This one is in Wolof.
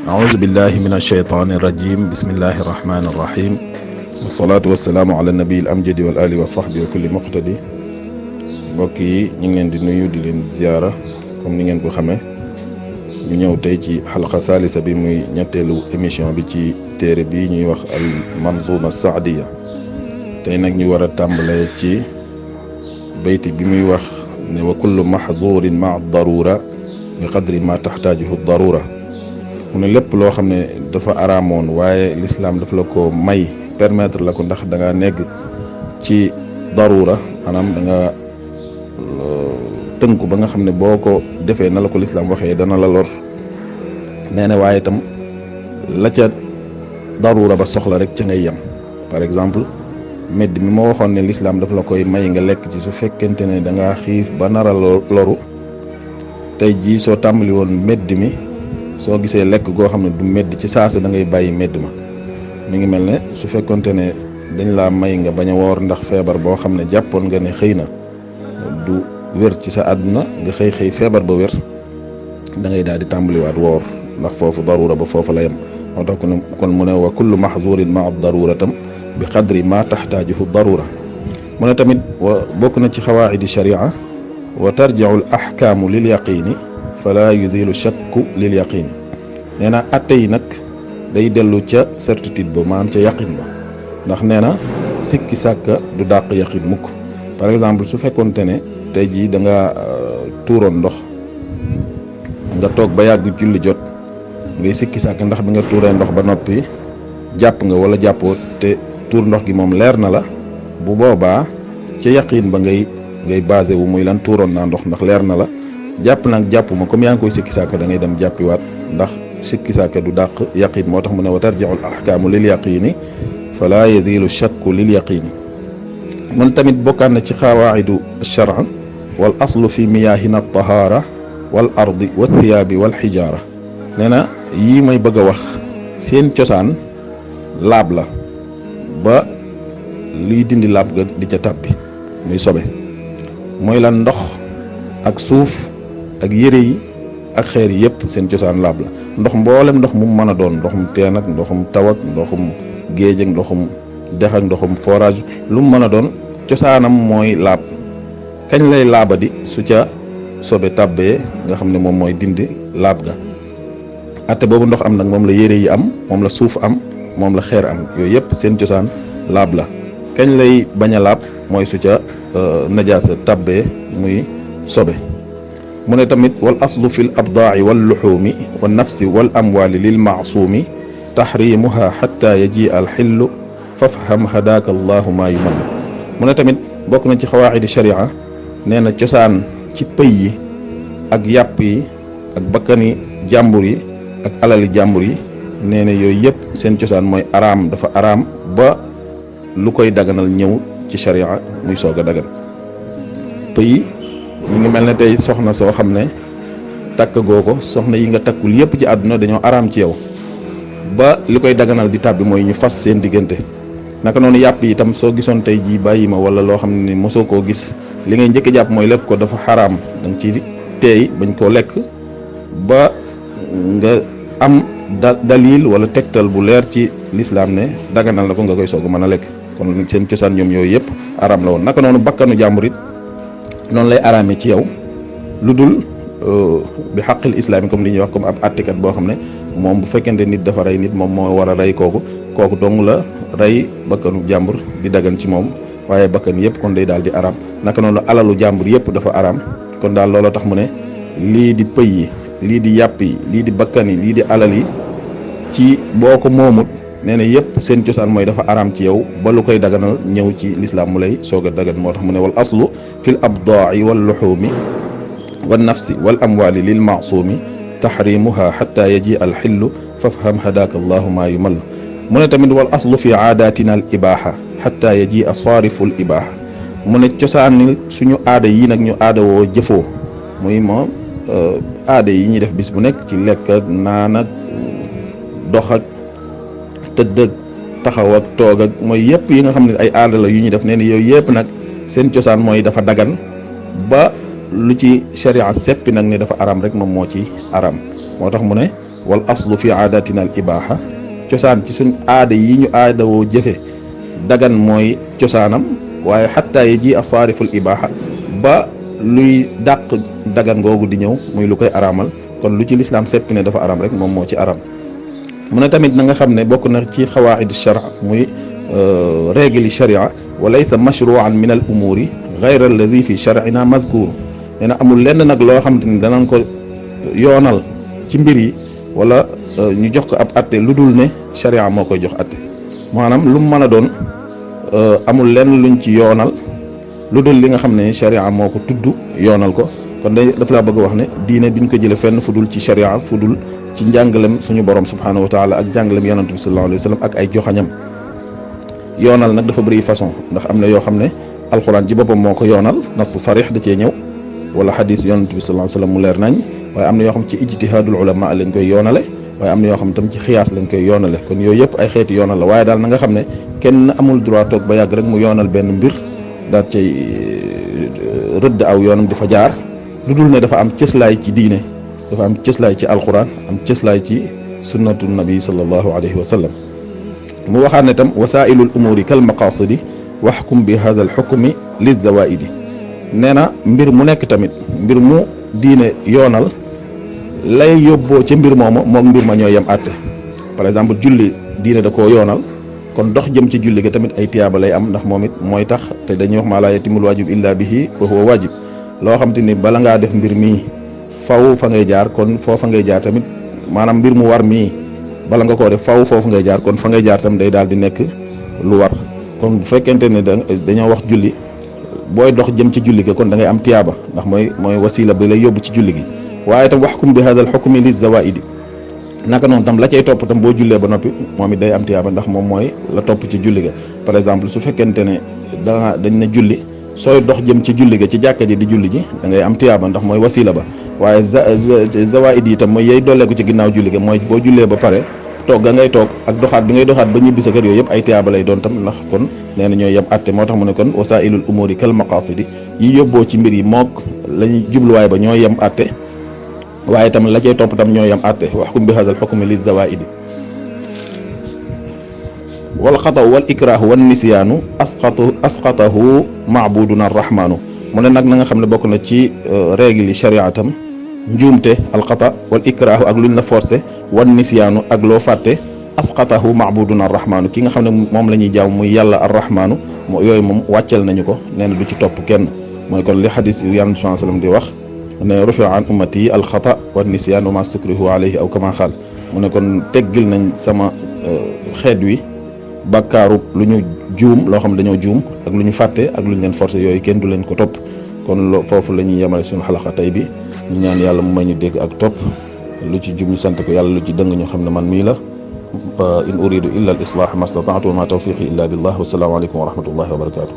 أعوذ بالله من الشيطان الرجيم بسم الله الرحمن الرحيم والصلاة والسلام على النبي الأمجد والآل وصحبه وكل مقتدي. mbokk yi ñu ngi leen di nuyu di leen ziyaara comme ni ngeen ko xamee ñu ñëw tey ci xalqa salisa bi muy ñetteelu émission bi ci téere bi ñuy wax al manzuma saadiya. tey nag ñu war a tàmbalee ci bayti bi muy wax ne wa kullu mahzurin maa darura bi qadri ma taxtaajuhu darura. mu ne lépp loo xam ne dafa araamoon waaye l'islam dafa la ko may permettre la ko ndax da nga nekk ci darura maanaam da nga tënku ba nga xam ne boo ko defee na la ko l'islam waxee dana la lor. nee na waaye itam la ca darura ba soxla rek ca ngay yem. par exemple medd mi ma waxoon ne l'islam dafa la koy may nga lekk ci su fekkente ne da nga xiif ba nara loru tey jii soo tàmbali woon medd mi soo gisee lekk goo xam ne du medd ci saasa da ngay bàyyi medd ma. mi ngi mel ne su fekkonte ne dañ laa may nga bañ a woor ndax feebar boo xam ne jàppoon nga ne xëy na du wér ci sa àdduna nga xëy feebar ba wér da ngay daal di tàmbaliwaat woor ndax foofu darura ba foofu la yem. moo tax kon mu ne wa kullu mahzurin maa darura tam bi qadri ma taxtaajuhu darura. mu ne tamit bokk na ci xawaa'idi sharia wa tarji'u al ahkaamu lil yaqiini fala yudilu shakku lil yaqini. nee na atte yi nag day dellu ca certitude ba maanaam ca yaqin ba ndax nee na sikki sàkka du dàq yaqin mukk. par exemple su fekkonte ne tey jii da nga tuuroon ndox nga toog ba yàgg julli jot ngay sikki sàkk ndax bi nga tuuree ndox ba noppi jàpp nga wala jàppoo te tuur ndox gi moom leer na la bu boobaa ca yaqin ba ngay basé wu muy lan tuuroon naa ndox ndax leer na la. jàpp nag jàpp ma comme yaa ngi koy sikki sàkk da ngay dem jàppiwaat ndax sikki sàkk du dàq yaqin. moo tax mu ne wa tarji'u al ahkaamu lil yaqini fala yadilu shakku lil yaqini. mun tamit bokkaan na ci xawaa'idu shar'a wal aslu fi miyaahina tahaara wal ardi wa thiyaabi wal xijaara. nee na yii may bëgg a wax seen cosaan laab la ba luy dindi laab ga di ca tàbbi muy sobe. mooy lan ndox ak suuf ak yére yi ak xeer yi yëpp seen cosaan laab la. ndox mboolem ndox mu mën a doon ndoxum teen ak ndoxum taw ak ndoxum géej ak ndoxum dex ak ndoxum forage lu mu mën a doon cosaanam mooy laab. kañ lay laabadi su ca sobe tàbbee nga xam ne moom mooy dindi laab ga. atte boobu ndox am nag moom la yére yi am moom la suuf am moom la xeer am yooyu yëpp seen cosaan laab la. kañ lay bañ a laab mooy su ca najaasa tàbbee muy sobe. mu ne tamit wal aslu fi l abdaa'i wal luxuumi wal nafsi wal amwaali lil maasuumi taxrimuha xatta yaji al xillu fafham hadaaka allahu maa yumal. mu ne tamit bokk na ci xawaa'idi sharia nee na cosaan ci pëy yi ak yàpp yi ak bakkani jàmbur yi ak alali jàmbur yi nee na yooyu yëpp seen cosaan mooy araam dafa araam ba lu koy daganal ñëw ci sharia muy soog a dagan. pëy mi ngi mel ne tey soxna soo xam ne takk goo ko soxna yi nga takkul yëpp ci àdduna dañoo araam ci yow ba li koy daganal di tàbbi mooy ñu fas seen diggante. naka noonu yàpp yi itam soo gisoon tey jii bàyyi ma wala loo xam ne mosoo koo gis li ngay njëkk jàpp mooy lekk ko dafa xaraam da nga ci teey bañ koo lekk ba nga am dalil wala tegtal bu leer ci lislaam ne daganal na ko nga koy soog a mën a lekk. kon seen cosaan ñoom yooyu yëpp araam la woon. naka noonu bakkanu jàmbur it noonu lay araamee ci yow lu dul bi xaqil islaam yi comme li ñuy wax comme ab attikat boo xam ne moom bu fekkente nit dafa rey nit moom moo war a rey kooku dong la rey bakkanu jàmbur di dagan ci moom waaye bakkan yëpp kon day daal di araam. naka noonu alalu jàmbur yëpp dafa araam. kon daal looloo tax mu ne lii di pëy yi lii di yàpp yi lii di bakkan yi lii di alal yi ci boo ko moomut nee na yëpp seen cosaan mooy dafa araam ci yow ba lu koy daganal ñëw ci lislaam mu lay soog a dagan. moo tax mu ne wal aslu fil abdaa'i wal luxuumi wan nafsi wal amwaali lil maasuumi taxrimuha xatta yaji al xillu fafham hadaaka allahu maa yumal. mu ne tamit wal aslu fi aadatina al ibaaxa xatta yaji a saarifu al ibaaxa. mu ne cosaanil suñu aada yi nag ñu aada woo jëfoo muy moom aada yi ñuy def bis bu nekk ci lekk ak naan ak dox ak tëdd ak taxaw ak toog ak mooy yëpp yi nga xam ne ay aada la yu ñuy def nee na yooyu yëpp nag seen cosaan mooy dafa dagan ba lu ci sharia seppi nag ne dafa aram rek moom moo ci aram moo tax mu ne wal aslu fi aadatina al ibaha cosaan ci suñ aada yi ñu aada woo jëfe dagan mooy cosaanam waaye xatta yi ji asaariful ibaha ba luy dàq dagan googu di ñëw muy lu koy araamal kon lu ci lislaam seppi ne dafa aram rek moom moo ci aram mu ne tamit na nga xam ne bokk na ci xawaid shara muy règle sharia wa laysa mashruan min al umuri gayra alladi fi shar'ina mazkur nee na amul lenn nag loo xam te ni danañ ko yoonal ci mbir yi wala ñu jox ko ab atte lu dul ne sharia moo koy jox atte maanaam lu mu mën a doon amul lenn luñ ci yoonal lu dul li nga xam ne sharia moo ko tudd yoonal ko kon daf laa bëgg a wax ne diine duñ ko jële fenn fu dul ci sharia fu dul ci njàngalem suñu borom subhanahu wa taala ak njàngalem yonent bi sallallahu alayhi wa sallam ak ay joxañam yoonal nag dafa bëri façon ndax am na yoo xam ne alxuraan ci boppam moo ko yoonal nas sarix da cee ñëw wala xadis yonent bi sallallahu alayhi wa sallam mu leer nañ waaye am na yoo xam ci ijtihaadul ulama lañ koy yoonale waaye am na yoo xam tam ci xiyaas lañ koy yoonale kon yooyu yëpp ay xeeti yoonal la waaye daal na nga xam ne kenn amul droit toog ba yàgg rek mu yoonal benn mbir daal cay rëdd aw yoonam di fa jaar lu dul ne dafa am cëslaay ci diine dafa am cëslaay ci alquran am cëslaay ci sunnatu nabi sallallahu alayhi wa sallam mu waxaat ne tam wasailul umuri kal maqasidi waxkum bi hadha al xukmi li zawaidi nee na mbir mu nekk tamit mbir mu diine yoonal lay yóbboo ca mbir mooma moom mbir ma ñooy yem àtte par exemple julli diine da koo yoonal kon dox jëm ci julli ga tamit ay tiyaaba lay am ndax moom it mooy tax te dañuy wax maa laa yatimul waajib illa bihi fa huwa waajib loo xam te ni bala ngaa def mbir mii faw fa ngay jaar kon foofa ngay jaar tamit maanaam mbir mu war mii bala nga koo def faw foofu ngay jaar kon fa ngay jaar tam day daal di nekk lu war kon bu fekkente ne dañoo wax julli booy dox jëm ci julli ga kon da ngay am tiyaaba ndax mooy wasila bi lay yóbbu ci julli gi waaye tam waxkum bi hadal xukmi li zawaidi naka noonu tam la cay topp tam boo jullee ba noppi moom it day am tiyaaba ndax moom mooy la topp ci julli ga par exemple su fekkente ne dañ ne julli sooy dox jëm ci julli ga ci jàkka ji di julli ji da ngay am tiyaaba ndax mooy wasila ba waaye zawaid yi tam mooy yey dolleeku ci ginnaaw julli ga mooy boo jullee ba pare toog ga ngay toog ak doxaat bi ngay doxaat ba ñibbi sa kër yooyu yëpp ay tiyaaba lay doon tam ndax kon nee na ñooy yem atte moo tax mu ne kon wasailul umuri kal maqasidi yi yóbboo ci mbir yi mook lañuy jubluwaay ba ñooy yem atte waaye tam la cay topp tam ñooy yem atte waxkum bi hadal xukmi li zawaidi wal xataw wal ikraahu wan nisyaanu asqatahu maabuduna arrahmaanu mu ne nag na nga xam ne bokk na ci règle yi sharia tam njuumte alxata wal ikraahu ak luñ la forcé wan nisyaanu ak loo fàtte asqatahu maabuduna arrahmaanu ki nga xam ne moom la ñuy jaaw muy yàlla arrahmaanu yooyu moom wàccel nañu ko nee na du ci topp kenn mooy kon li xadis yu yàlla sallallahu alayhi wasallam di wax ne rufi an ummati alxata wan nisyaan wa ma stukrihu alayhi aw kama xaal mu ne kon teggil nañ sama xeet wi bàkkaarub lu ñu juum loo xam dañoo juum ak lu ñu fàtte ak lu ñu leen forcé yooyu kenn du leen ko topp kon foofu la ñuy yemale suñu xalaqa tey bi ñu ñaan yàlla mu may ñu dégg ak topp lu ci jum ñu sant ko yàlla lu ci dëng ñu xam ne man mii la in uridu illa al islah ma stata'tu wa ma tawfiqi illa billah wa salaamu alaykum wa rahmatullahi wa barakatuh